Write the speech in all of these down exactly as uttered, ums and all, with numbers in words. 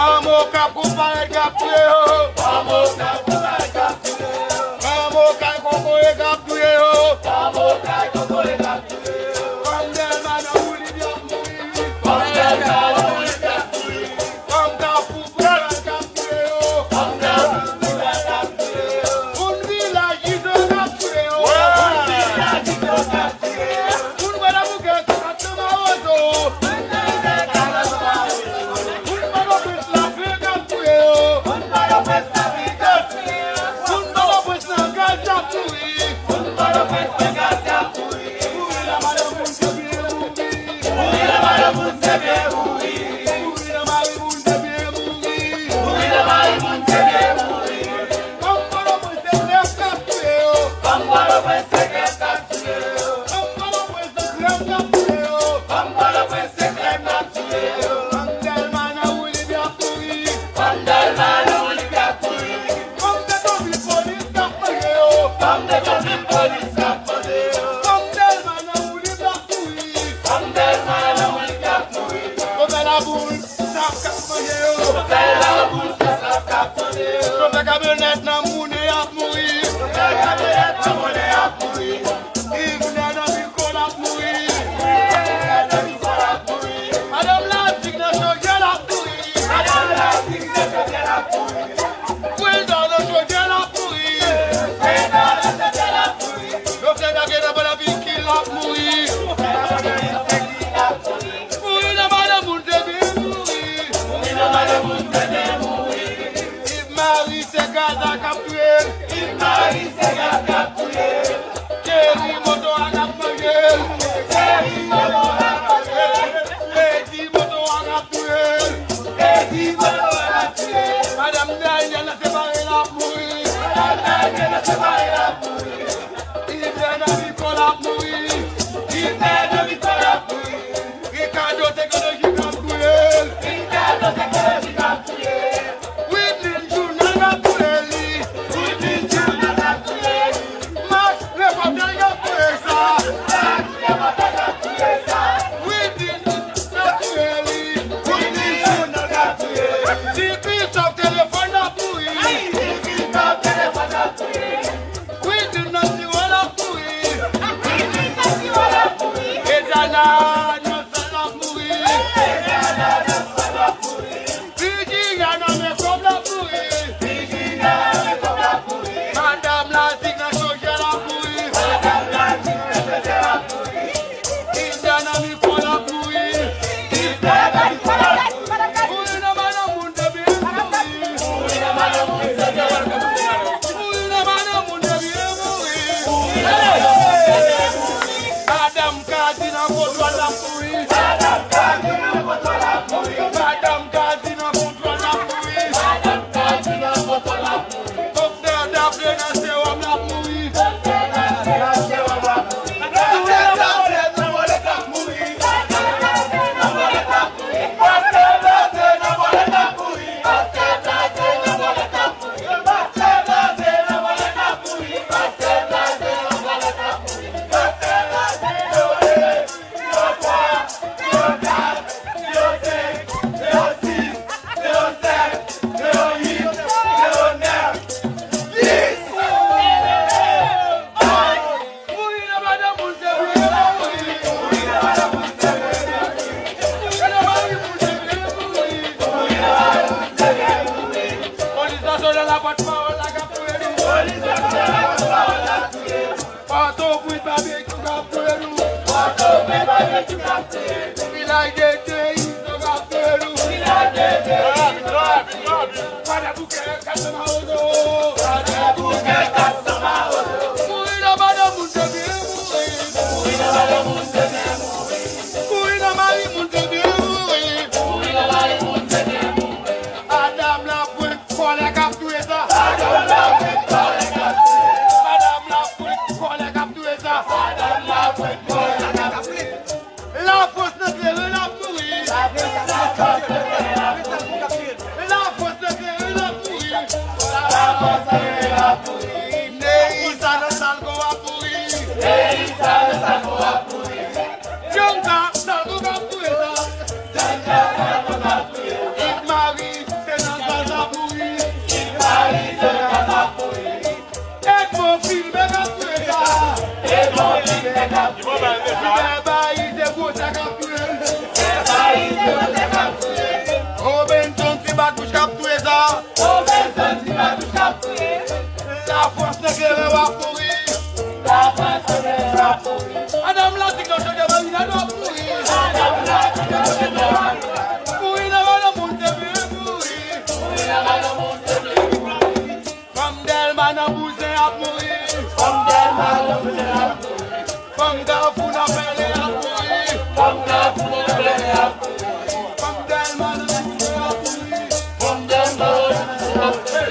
Fanm Okap konparèt k ap touye yo. Fanm Okap konparèt k ap touye yo. Fanm Okay konparèt k ap touye yo. Fanm Okay konparèt k ap touye yo. Fanm Dèlma nan woulib y ap mouri. Fanm Dèlma nan woulib y ap mouri. Fanm Kafou Pral k ap touye yo. Fanm Kafou Pral k ap touye yo. Moun vilaj Izo k ap touye yo. Moun vilaj Izo k ap touye yo. Moun Gwadabouke k ap nan mawozo. Moun Pòtoprens Lafrik k ap touye yo. Moun Pòtoprens Lafrik k ap touye yo. Moun Pòtoprens nan gaz y ap mouri. Moun Pòtoprens nan gaz y ap mouri. Mouri nan madan moun se byen mouri. Mouri nan madan moun se byen mouri. Mouri nan mari moun se byen mouri. Mouri nan mari moun se byen mouri. Fanm Pòtoprens se grèv k ap touye yo. Fanm Pòtoprens se grèv k ap touye yo. Fanm Pòtoprès se grèv k ap touye yo. Fanm Pòtoprès se grèv k ap touye yo. Fanm Dèlma nan woulib y ap mouri. Fanm Dèlma nan woulib y ap mouri. Fanm Petyonvil polis k ap manje yo. Fanm Petyonvil polis k ap manje yo. Fanm Dèlma nan woulib y ap mouri. Fanm Dèlma nan woulib y ap mouri. Chofè laboul, sap k ap manje yo. Chofè laboul, sap k ap manje yo. Chofè kamyonèt nan mounen y ap mouri. Chofè kamyonèt nan mounen y ap mouri. Yvner nan mikwo l ap mouri. Yvner nan mikwo l ap mouri. Madanm Ladig nan chojè l ap mouri. Madanm Ladig nan chojè l ap mouri. Wilda nan chojè l ap mouri. Wilda nan chojè l ap mouri. Jovnèl Dagre nan bò lapiki l ap mouri. Mouri nan madan moun se byen mouri. Mouri nan madan moun se byen mouri. Yves Marie se Gaza k ap touye l. Yves Marie se Gaza k ap touye l. Thierry Moto a k ap manje l. Thierry Moto a k ap manje l. Lady Moto a k ap touye l. Lady Moto a k ap touye l. Madanm Daniel nan separe l ap mouri. Madanm Daniel nan separe l ap mouri. Yvner nan mikwo l ap mouri. Yvner nan mikwo l ap mouri. Ricardo teknoloji k ap touye l. Ricardo teknoloji k ap touye l. Widlin Jounal k ap touye li. Widlin Jounal k ap touye li. Max Repòtèj k ap touye sa. Max Repòtèj k ap touye sa. Widlin k ap touye li. Widlin Jounal k ap touye li. Ti Christophe telefòn ap mouri. Ti Christophe telefòn ap touye li. Widlin nan siwo l ap mouri. Widlin nan siwo l ap mouri. Edjana nan sal l ap mouri. Edjana nan sal l ap mouri. Virginia nan men kòb l ap mouri. Virginia nan men kòb l ap mouri. Madanm Ladig nan chojè l ap mouri. Madanm Ladig nan chojè l ap mouri. Hilda nan mikwo l ap mouri. Hilda nan mikwo l ap mouri. Mouri nan madanm moun te byen mouri. Mouri nan madanm moun te byen mouri. Mouri nan madanm moun te byen mouri. Mouri nan madanm moun te byen mouri. Madanm Kadi nan kontwòl l ap mouri. Madanm Kadi nan kontwòl l ap mouri. Madanm Kadi nan kontwòl l ap mouri. Madanm Kadi nan kontwòl l ap mouri. Doktè Daphné nan sewòm l ap mouri. Doktè Daphné nan sewòm l ap mouri. Doktè Daphné nan bòlèt l ap mouri. Doktè Daphné nan bòlèt l ap mouri. Pastè Daphné nan bòlèt l ap mouri. Pastè Daphné nan bòlèt l ap mouri. Pastè Daphné nan bòlèt l ap mouri. Pastè Daphné nan bòlèt l ap mouri. Pastè Daphné nan bòlèt l ap mouri. Zewo twa, zewo kat, zewo senk, zewo sis, zewo sèt, zewo uit, zewo nèf, dis. Mouri nan madanm moun se vre mouri. Mouri nan madanm moun se vre mouri. Mouri nan mari moun se vre mouri. Mouri nan mari moun se vre mouri. Polis nasyonal la pòt pawòl la k ap touye nou. Polis nasyonal la pòt pawòl la touye nou. Pòtoprens babekyou k ap touye nou. Pòtoprens babekyou k ap touye nou. Vilaj de Deizo k ap touye nou. Vilaj de Deizo. Gwadabouke kat san mawozo. Gwadabouke kat san mawozo. Mouri nan madanm moun se byen mouri. Mouri nan madanm moun se byen mouri. Mouri nan mari moun se byen mouri. Mouri nan mari moun se byen mouri. Madanm Lapwent kòlè k ap touye sa. Madanm Lapwent kòlè k ap touye sa. Madanm Lapwent kòlè k ap touye sa. Madanm Lapwent kòlè k ap touye sa. Lafòs nan kleren l ap mouri. Lafòs nan kleren l ap mouri. Lafòs nan kleren l ap mouri. Neïsa nan Salgo ap mouri. Neïsa nan Salgo ap mouri. Bianca Salgo k ap touye sa. Bianca Salgo k ap touye sa. Yves Marie. Li fè bayi, se gwo sa k ap touye l. Robinson ti batouch k ap touye sa. Lafrans nan kleren w ap mouri. Madanm Latik nan chanje marina w ap mouri. Mouri nan madanm moun te vle mouri. Fanm Dèlma nan bouzen ap mouri. Fanm Dèlma nan bouzen ap mouri. Fanm Kafou nan Pèlen ap mouri. Fanm Kafou nan Pèlen ap mouri. Fanm Dèlma nan bouzen ap mouri. Fanm Dèlma nan bouzen ap mouri.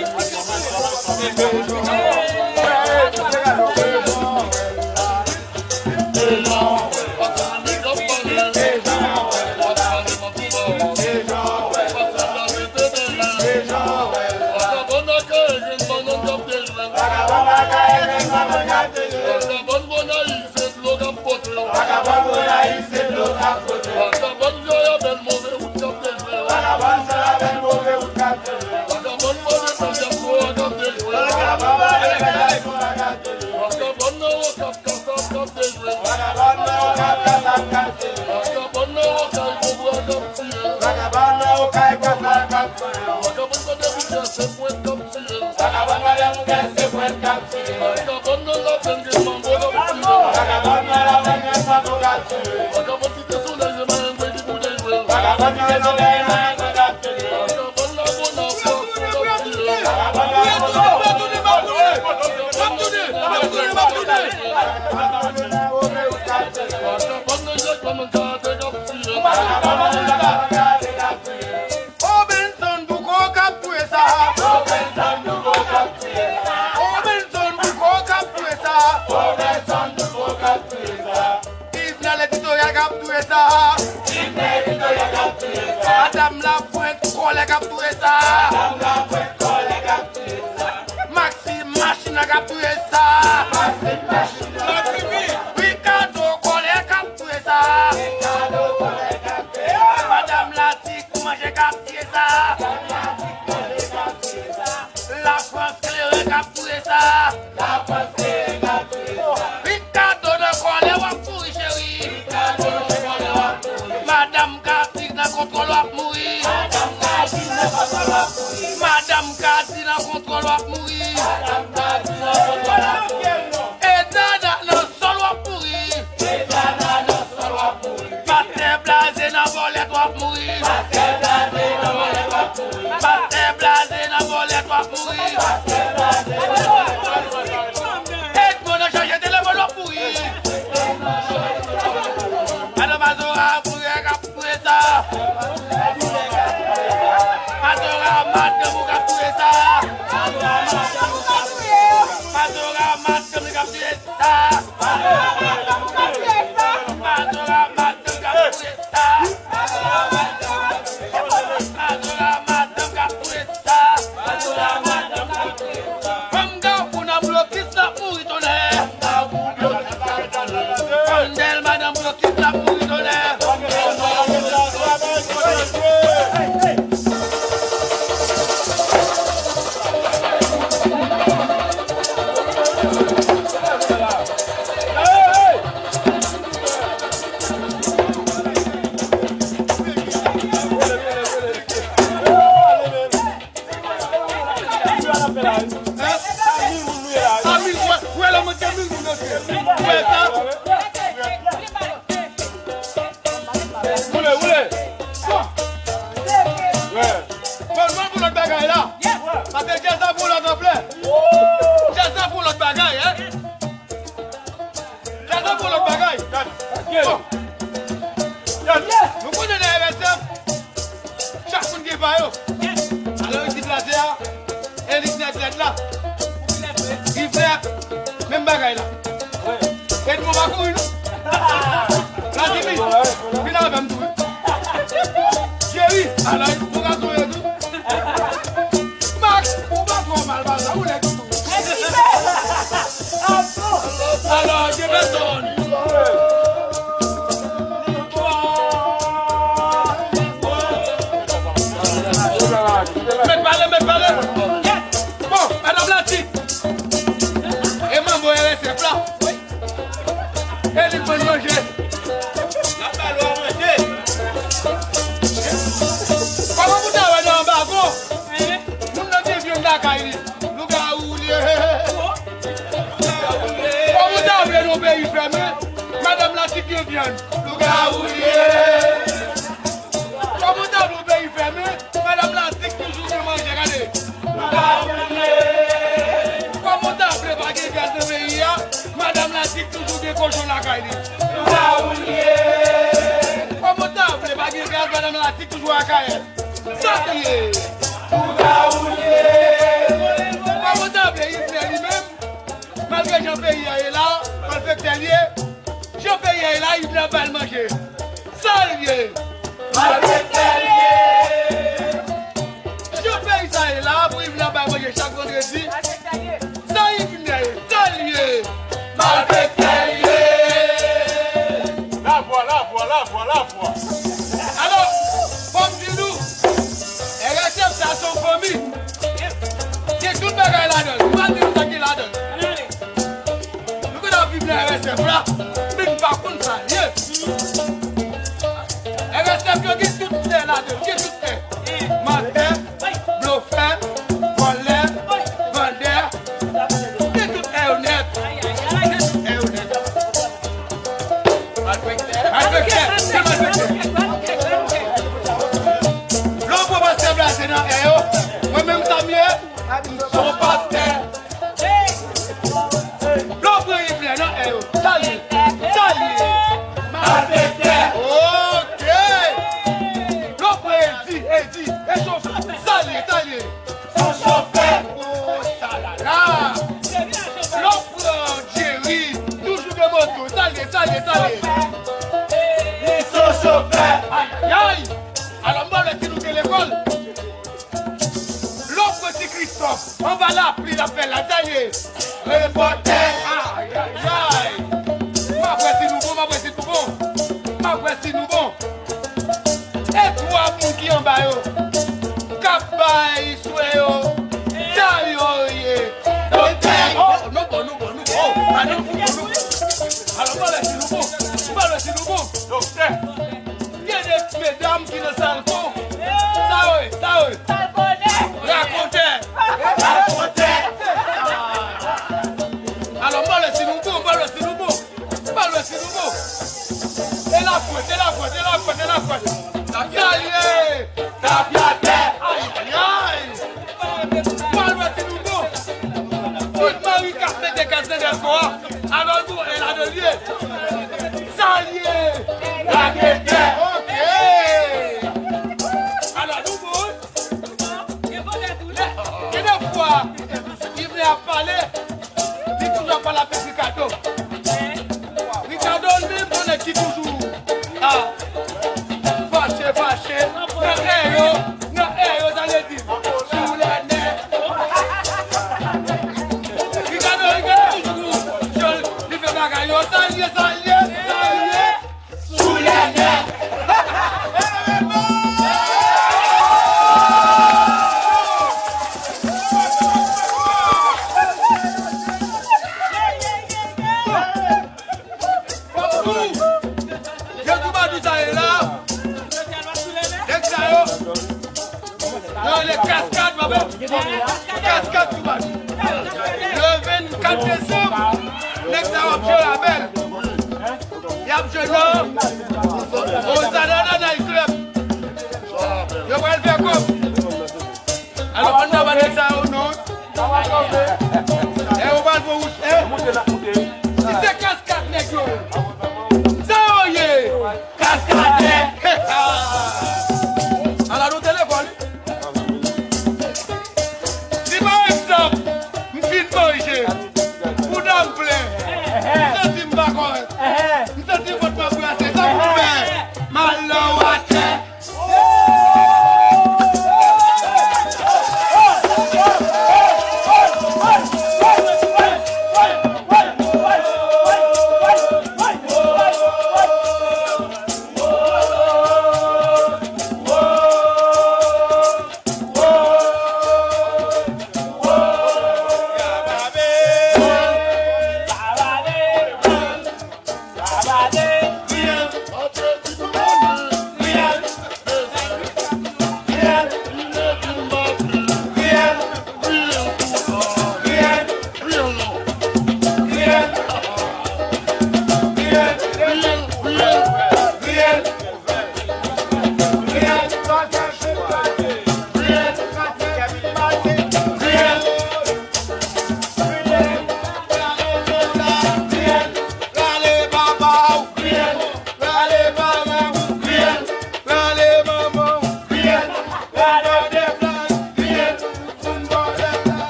Vagabon Gonayiv se dlo k ap pote yo. Vagabon Gonayiv se dlo k ap pote yo. Vagabon Jòyabèl move wout k ap dejwe yo. Vagabon Jòyabèl move wout k ap dejwe yo. Vagabon move peryòd Kowa k ap dejwe yo. Vagabon move peryòd Kowa k ap dejwe yo. Vagabon nan Okap Kasap k ap dejwe yo. Vagabon nan Okap Kasap k ap dejwe yo. Vagabon nan Okay Bobwa k ap tiye yo. Vagabon nan Okay Kasap k ap tiye yo. Vagabon nan Dèmikè se pwent k ap tiye yo. Vagabon nan Dèmikè se pwent k ap tiye yo. Vagabon nan Lapenn gen manbo k ap tiye yo. Vagabon nan Lapenn gen manbo k ap tiye yo. Vagabon Site Solèy se mayengwen ki pou dejwe yo. Vagabon Site Solèy mayengwen k ap tiye yo. Vagabon Lagonav se afyon k ap tiye yo. Vagabon Lagonav se afyon k ap tiye yo. Vagabon nan Jakmèl Kayate k ap tiye yo. Vagabon nan Jakmèl Kayate k ap tiye yo. Robinson Douko k ap touye sa. Robinson Douko k ap touye sa. Robinson Douko k ap touye sa. Robinson Douko k ap touye sa. Yvenel Editoryal k ap touye sa. Yvenel Editoryal k ap touye sa. Madanm Lapwent Kòlè k ap touye sa. Madanm Lapwent Kòlè k ap touye sa. Maxime Machina k ap touye sa. Maxime Machina. Ricardo Kòlè k ap touye sa. Ricardo Kòlè k ap touye sa. Madanm Latik manje k ap touye sa. Lafrans kleren k ap touye sa. Lafrans kleren k ap touye sa. Ricardo nan kòlè w ap mouri cheri. Ricardo nan kòlè w ap mouri. Madanm Kati nan kontwòl w ap mouri. Madanm Kati nan kontwòl w ap mouri. Madanm Kati nan kontwòl w ap mouri. Madanm Kati nan kontwòl w ap mouri. Edana nan sòl w ap mouri. Edana nan sòl w ap mouri. Pastè Blaze nan bòlèt w ap mouri. Pastè Blaze nan bòlèt w ap mouri. Pastè Blaze nan bòlèt w ap mouri. Pastè Blaze nan bòlèt w ap mouri. Edmond nan chanje telefòn w ap mouri. Madan Mazora Bouyè k ap touye sa. Mazora madanm ou k ap touye sa. Mazora madanm ou k ap touye sa. Mazora madanm k ap touye sa. Mazora madanm k ap touye sa. Fanm Kafou nan blokis la mouri tonè. Fanm Dèlma nan blokis la mouri tonè. Sa mil moun nou ye la wi. Sa mil, wè, wè lè mwen te mil moun nan fè. Wè sa? Woule, woule. Bon. Wè. Bon, nou ap yon lòt bagay la. Paske djaz la gon lòt anplè. Djaz la gon lòt bagay, hein. Djaz la gon lòt bagay. Bon. Nou konnen nan R S F, chak moun gen pa yo. Alò, isit la, se a, elit nèt nèt la. Rive, menm bagay la. Edmond pa kouri, non. Vladimir, vin avè m tou, wi. Jerry, alò, pou gason yo tou. Max, ou pa twò mal pase, ou lèd tou. Alò, Jefferson. Mèt pale, mèt pale. Bon, madanm Latik. E manbo R S F la. E vyann. Lougawou l ye. Kòman w ta vle yon peyi fèmen, madanm Latik toujou gen manje, gade. Lougawou l ye. Kòman w ta vle pa gen gaz nan peyi a, madanm Latik toujou gen kochon lakay li. Lougawou l ye. Kòman w ta vle pa gen gaz, madanm Latik toujou Akayè. Sa l ye. Lougawou l ye. Kòman w ta vle Yvner li menm, malgre jan peyi a ye la, malfektè l ye. Jan peyi a ye la, Yvner ap ba l manje. Sa l ye? Malfektè l ye. Jan peyi sa ye la, pou Yvner ap ba l manje chak vandredi. Sa Yvner ye? Sa l ye? Malfektè l ye. Lavwa, lavwa, lavwa, lavwa. Alò, fò m di nou, R S F sa se yon fanmi. Gen tout bagay ladan l. M pa di nou sa ki ladan l. Nou konn ap viv nan R S F la, men nou pa konn sa l ye. R S F yo gen tout tè ladan l, gen tout tè. Mantè, blofè, vòlè, vandè, gen tout tè yo nèt. Gen tout tè yo nèt. Malfektè, malfektè, se malfektè. Lè w pran pastè blaze nan è yo, mwen menm sa m ye, m se yon pastè. Lè w pran Yvner nan è yo, sa l ye, sa l ye. Malfektè. Ok. Lè w pran Edi, Edi, e chofè, sa l ye, sa l ye. Son chofè. Oh, salala. Lè w pran Jerry, toujou gen moto, sa l ye, sa l ye, sa l ye. Li son chofè. Ayayay. Alò, m pa wè si nou te lekòl. Lè w pran Ti Kristòf, anba lapli l ap fè la, sa l ye. Repòtè. Ayayay. M ap wè si nou bon, m ap wè si nou bon. M ap wè si nou bon. E twa moun ki anba yo k ap bay swen yo. Sa yo ye. Doktè. Oh, nou bon, nou bon, nou bon. Oh, a nou bon, nou bon. Alò, m pa wè si nou bon. M pa wè si nou bon. Doktè. Gen de medam ki nan sal kou. Sa yo ye, sa yo ye. Rakontè. Rakontè. Alò, m pa wè si nou bon, m pa wè si nou bon. M pa wè si nou bon. E lafwèt, e lafwèt, e lafwèt, e lafwèt. Sa l ye. Tafyatè. Ayayay. M pa wè si nou bon. Tout mari k ap mete gaz nan dèko a, alò nou e ladan l ye. Sa l ye. Raketè. Ok. Alò nou bon. Gen de fwa, Yvner ap pale, li toujou ap pale avèk Ricardo. Ricardo li menm, se yon nèg ki toujou, ah, fache, fache. Nan è yo, nan è yo, sa vle di sou lè nè. Ricardo, Ricardo toujou gon jan li fè bagay yo. Sa l ye, sa l ye, sa l ye. Sou lè nè. Yo di w pa di sa ye la. Nèg sa yo, yo rele Kaskad, pa vre? Kaskad Twoubadou. Le vennkat desanm, nèg sa yo ap jwe labèl. Y ap jwe nan Ozanana Night Club. Yo pral fè kòb. Alò, ann nan ba nèg sa yo non. E yo pral pran wout, e? Si se Kaskad nèg yo ye. Sa yo ye? Kaskadè. Ala nou te lekòl, wi. Si pa egzanp, m fin manje, bouda m plen, m santi m pa kòrèk, m santi vant mwen brase, sa pou m fè? M al nan wa.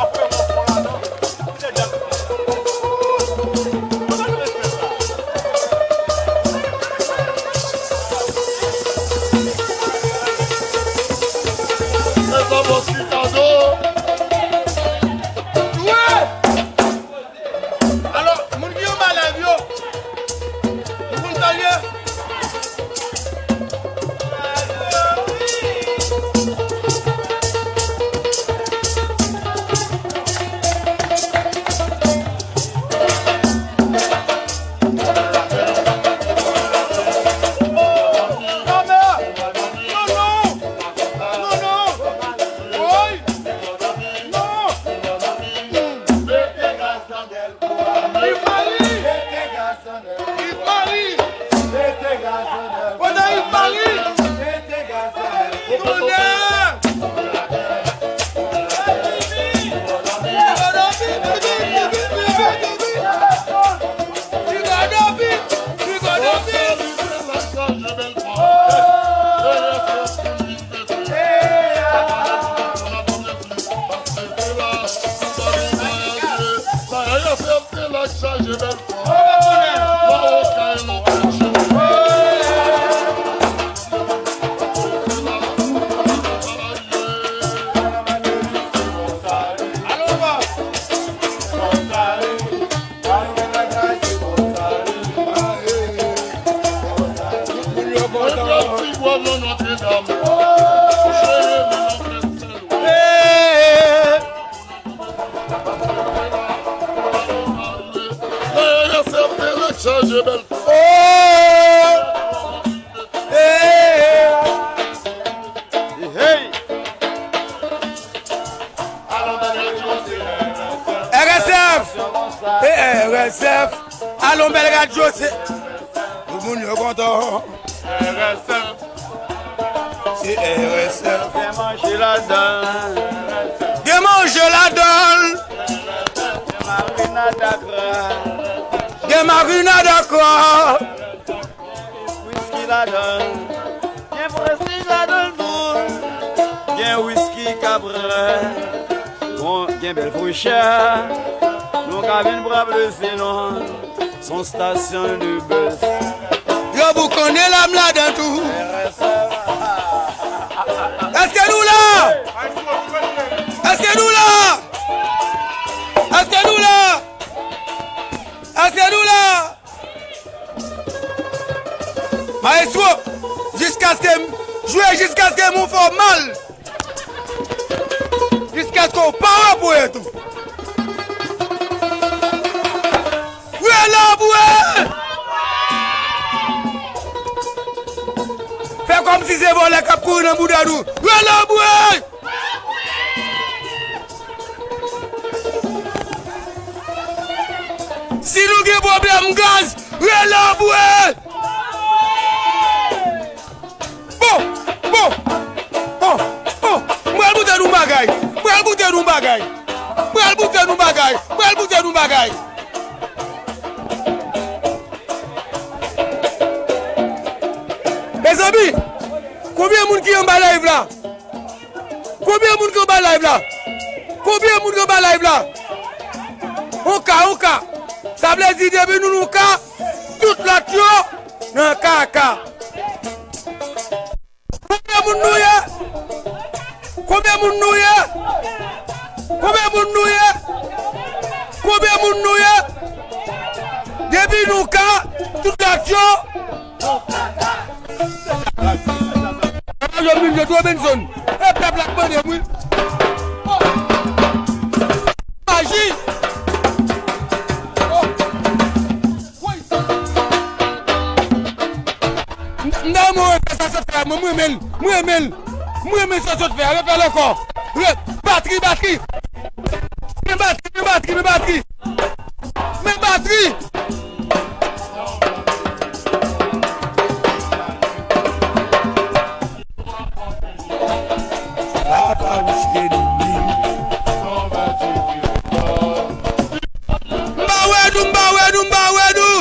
Sa fè yon fon ladan. Ki te dèt. Kote nou respè sa? Mezanmi, Chicago. Alò, moun ki anba live yo, nou konn salye. Yves Marie! Kote Yves Marie? Tounen! Chanje bèl. Oh! Hey! Hey! R S F! E R S F! Alon bèl radyo, se. Tout moun yo kontan. R S F. Se R S F. Gen manje ladan. Gen manje ladan. Gen marinad akra. Gen marinad akra. Wiski ladan. Gen prestij ladan tou. Gen wiski kabren. Bon, gen bèl frechè. Nou ka vin pran plezi non. Son stasyon de bus. Yo boukannen lam ladan tou. Èske nou la? Èske nou la? Èske nou la? Èske nou la? Maestro, jiskaske m jwe, jiskaske m fè w mal. Jiskaske w pa wè pou etou. Rele bwe! Fè kòmsi se vòlè k ap kouri nan bouda nou. Rele bwe! Si nou gen pwoblèm gaz, rele bwe! Bon, bon, bon, bon. M pral boute nou bagay. M pral boute nou bagay. M pral boute nou bagay. M pral boute nou bagay. Mezanmi, konbyen moun ki anba live la? Konbyen moun ki anba live la? Konbyen moun ki anba live la? On ka, on ka. Sa vle di depi nou, nou ka, tout lòt yo nan kaka. Konbyen moun nou ye? Konbyen moun nou ye? Konbyen moun nou ye? Konbyen moun nou ye? Depi nou ka, tout lòt yo. Yo vin jwe Robinson. E pèp la k mande m wi. Maji. M ta renmen w refè sa sot fè a, mwen, m renmen l, m renmen l, m renmen sa sot fè a, refè l ankò. Re-, batri, batri. Men batri, men batri, men batri. Men batri. M pa wè nou, m pa wè nou, m pa wè nou.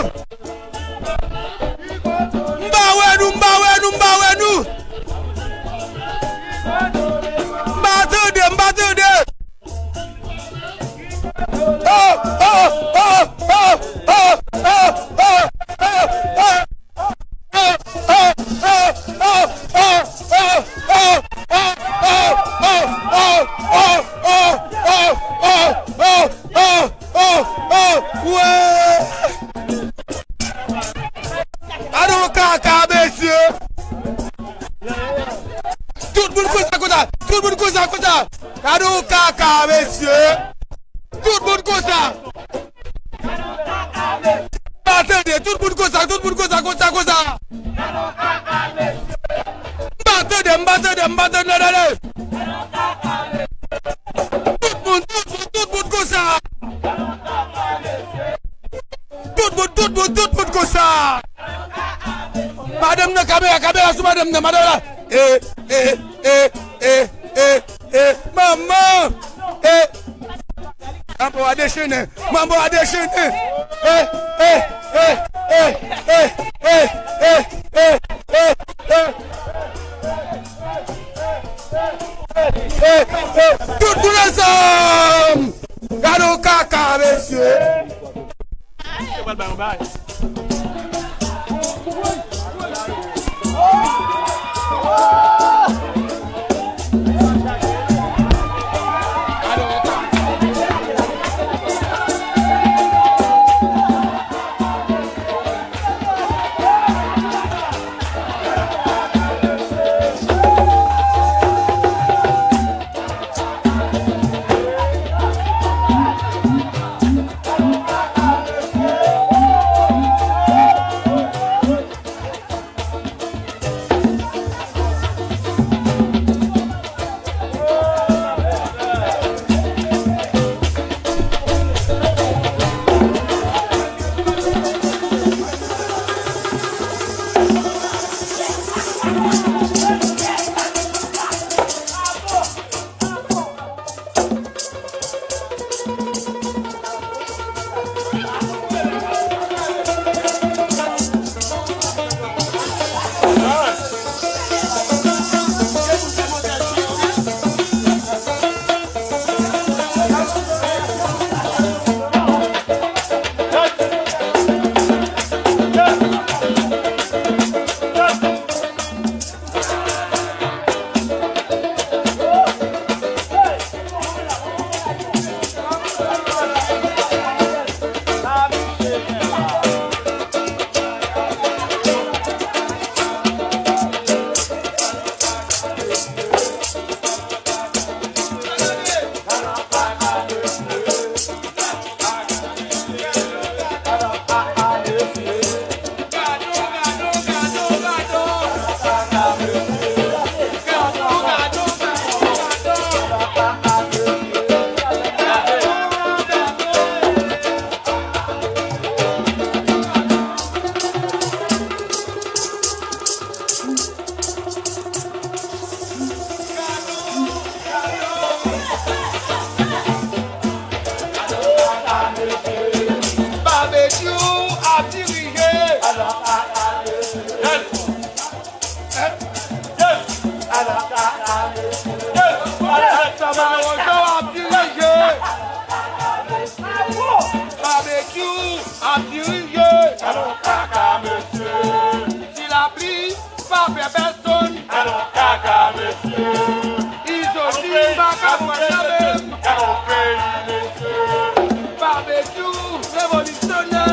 M pa wè nou, m pa wè nou, m pa wè nou. M pa tande, m pa tande. Oh, oh, oh. Gade yon kaka, mesye. Tout moun konsa, konsa. Tout moun konsa, konsa. Gade yon kaka, mesye. Tout moun konsa. M pa tande, tout moun konsa, tout moun konsa, konsa, konsa. M pa tande, m pa tande, m pa tande, tande. Tout moun, tout moun, tout moun konsa. Tout moun, tout moun, tout moun Konsa. Madanm nan, kamera, kamera sou madanm nan, madanm la. E, e, e, e, e, e, manman. E. Manbo a dechennen, manbo a dechennen. E, e, e, e, e, e, e, e, e, e, e. E, e, tout moun ansanm! Gade yon kaka, mesye! Yo pral bay yon bagay. Babekyou ap dirije. Sa Mawozo ap dirije. Babekyou ap dirije. Ti lapli pa fè pèsonn. Izo di m pa ka pran nan men m. Babekyou revolisyonè.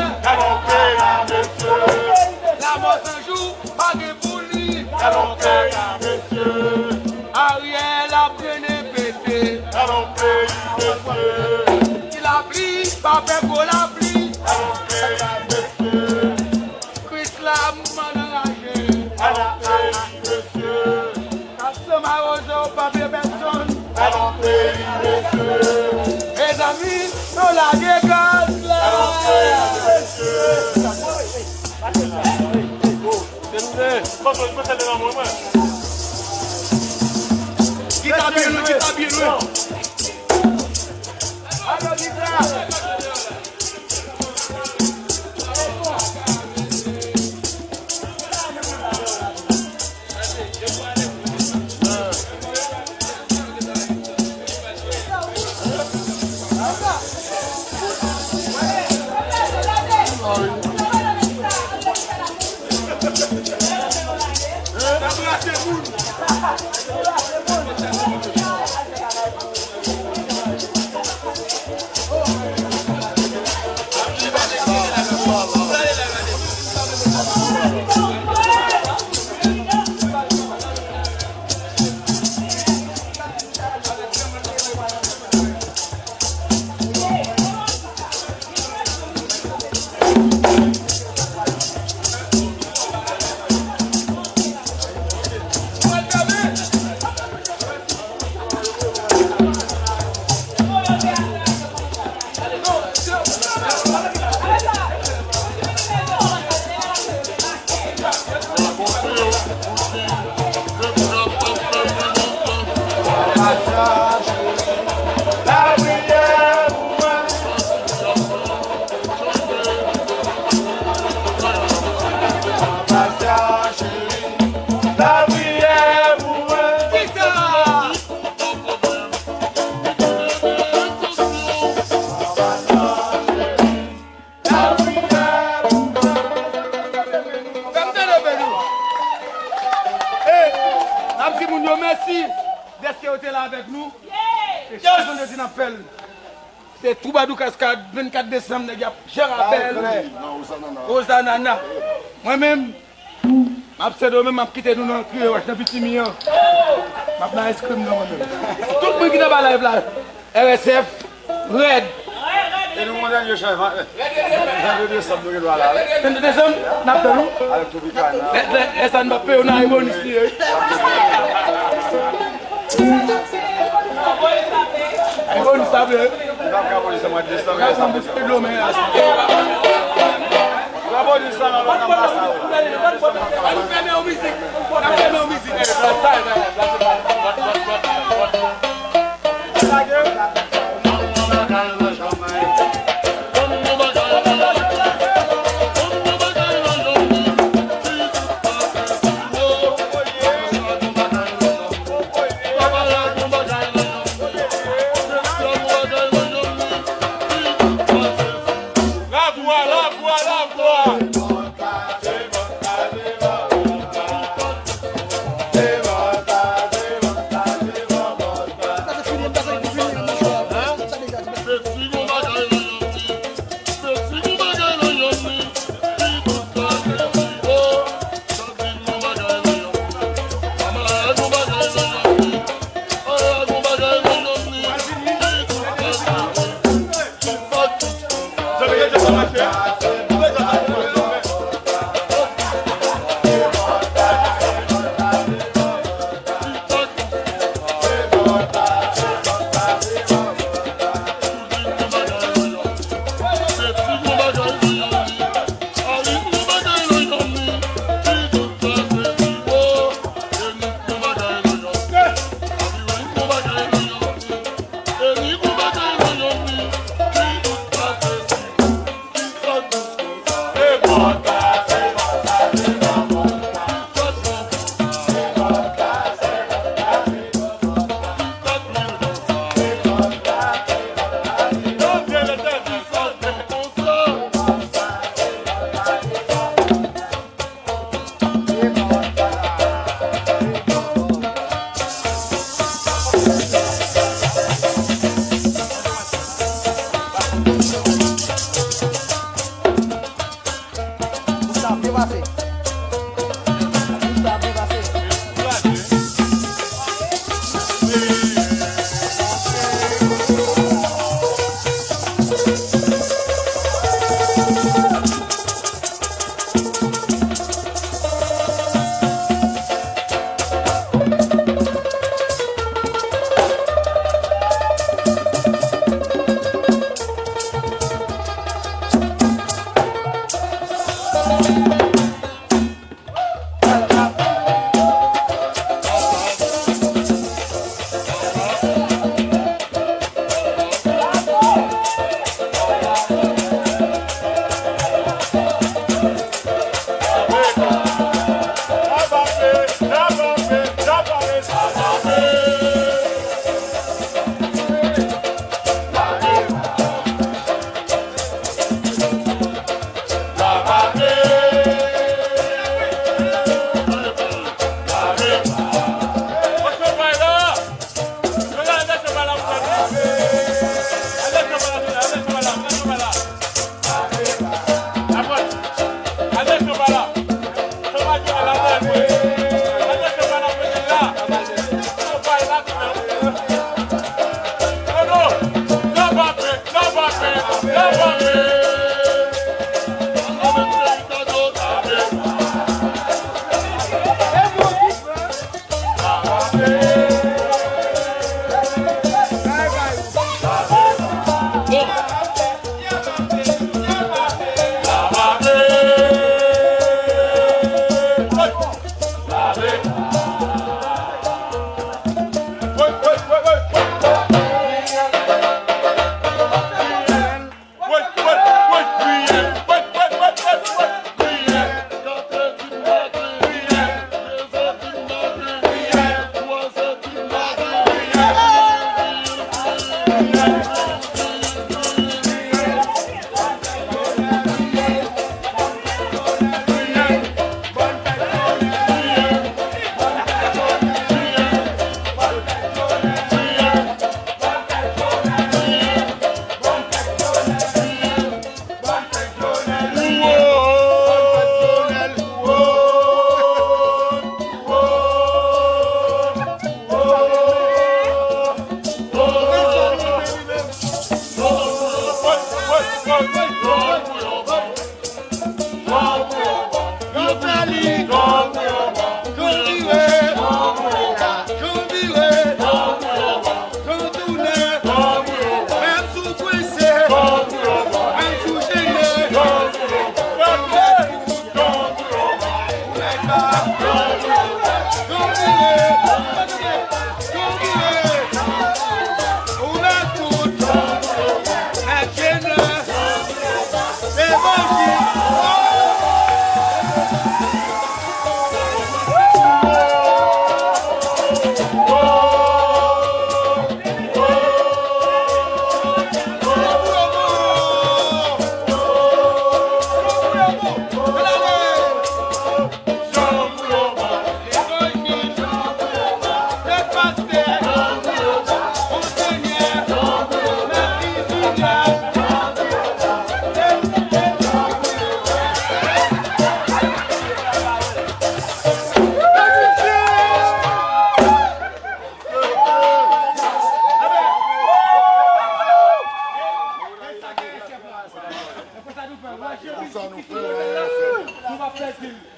Lanmò san jou pa gen pou li. Ariel ap grennen pete. Ti lapli pa fè gwo lapli. Krisla mann anraje. Sa Mawozo pa fè pèsonn. Mezanmi, nou lage gaz la. Gita byen lwen, gita byen lwen. Avèk nou. E chak vandredi n ap fè l. Se Twoubadou Kaskad, vennkat desanm, nèg y ap jan rapèl. Ozanana. Mwen menm, m ap Sendomeng, m ap kite nou nan Kriye Wòch, nan Pitimi an. M ap nan ice cream nan mwen menm. Tout moun ki nan ba live la, R S F, rèd. E nou yon dènye chanjman. Vennde desanm, nou gen dwa la, wi. Vennde desanm, n ap tann ou. Avèk Tropicana. Lè, lè, lè sa n p ap peye w nan Ebony li ye. Ebony sa vre. Li p ap ka abòne sèlman desanm, lè sa. Ebony sa nan lòt anbasad. N ap fèmen yon mizik. N ap fèmen yon mizik. Lavwa, lavwa, lavwa. Moun sa ap byen pase. Moun sa ap byen pase.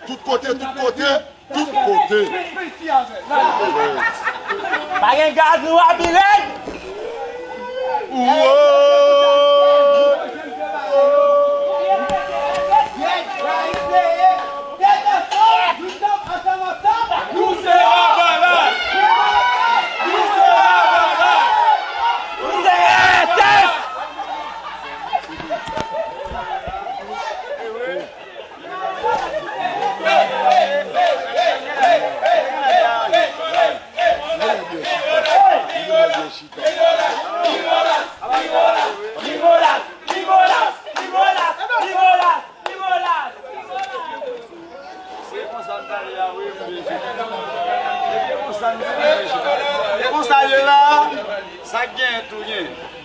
Tout kote, tout kote, tout kote. Pa gen gaz, nou ap pi rèd. Wo! Nou se Lavalas! Nou se Lavalas! Nou se S S! E konsa l ye la, sa k genyen tou genyen.